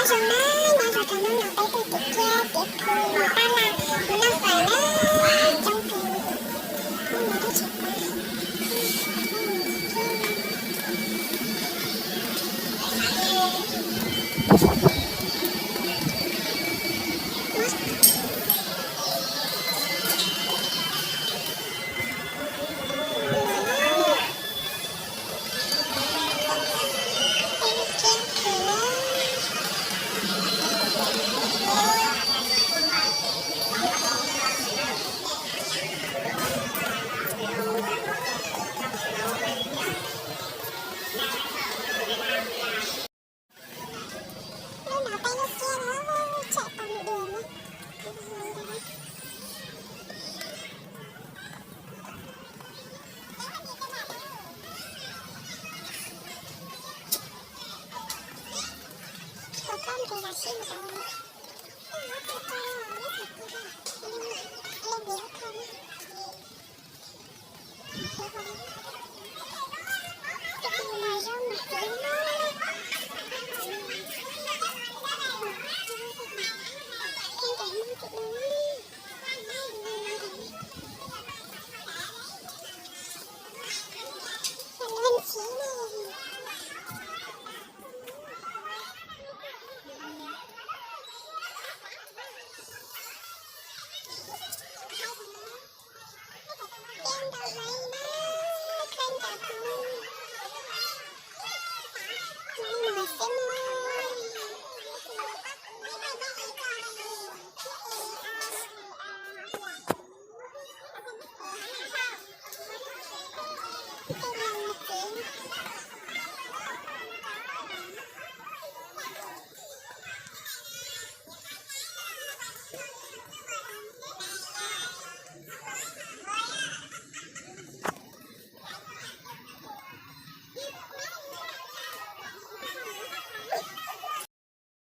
Nyob zoo na, nyob zoo rau hnub no peb tuaj kev kiab kev phu mus pab laj mus noj fawm na, coob kawg li, hnub no twb tsis pab. Lub no peb lub kiab na, tsam tau nws dua na.